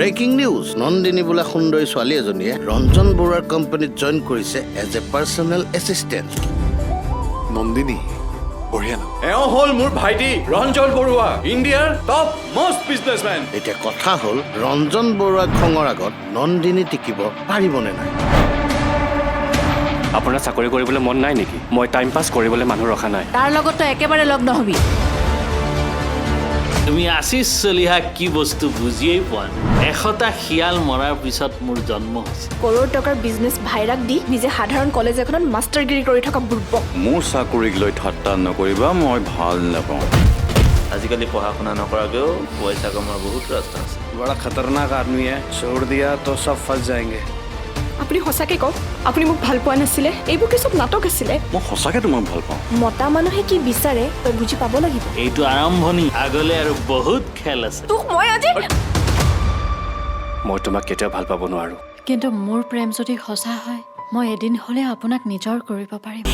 Breaking news, Nandini বোলা সুন্দৰী ছোৱালী এজনীয়ে ৰঞ্জন বৰুৱাৰ কোম্পানীত জইন কৰিছে as a personal assistant. Nandini, বঢ়িয়া নাম। এওঁ হ'ল মোৰ ভাইটি ৰঞ্জন বৰুৱা, ইণ্ডিয়াৰ টপ মষ্ট বিজনেছমেন। এতিয়া কথা হ'ল, ৰঞ্জন বৰুৱাৰ খঙৰ আগত নন্দিনী টিকিব পাৰিবনে নাই? আপোনাৰ চাকৰি কৰিবলৈ মন নাই নেকি? মই টাইম পাছ কৰিবলৈ মানুহ ৰখা নাই। তাৰ লগত তই একেবাৰে লগ নহবি। তুমি আশিষ চলিহা কি বস্তু বুজিয়েই পোৱা নাই। 100টা শিয়াল মৰাৰ পিছত মোৰ জন্ম হৈছে। কৰোৰ টকাৰ বিজনেছ ভাইৰাক দি নিজে সাধাৰণ কলেজ এখনত মাষ্টাৰগিৰি কৰি থকা বুৰ্বক। মোৰ চাকৰিক লৈ ঠাট্টা নকৰিবা, মই ভাল নাপাওঁ। আজিকালি পঢ়া শুনা নকৰাকৈও পইচা কমোৱাৰ বহুত ৰাস্তা আছে। बड़ा खतरनाक आदमी है, छोड़ दिया तो सब फंस जाएंगे। আপুনি সঁচাকৈ কওক, আপুনি মোক ভাল পোৱা নাছিলে? এইবোৰ কি চব নাটক আছিলে? মই সঁচাকৈ তোমাক ভাল পাওঁ। মতা মানুহে কি বিচাৰে তই বুজি পাব লাগিব। এইটো আৰম্ভণি, আগলে আৰু বহুত খেল আছে। তোক মই আজি মই তোমাক কেতিয়াও ভাল পাব নোৱাৰোঁ। কিন্তু মোৰ প্ৰেম যদি সঁচা হয়, মই এদিন হ'লেও আপোনাক নিজৰ কৰিব পাৰিম।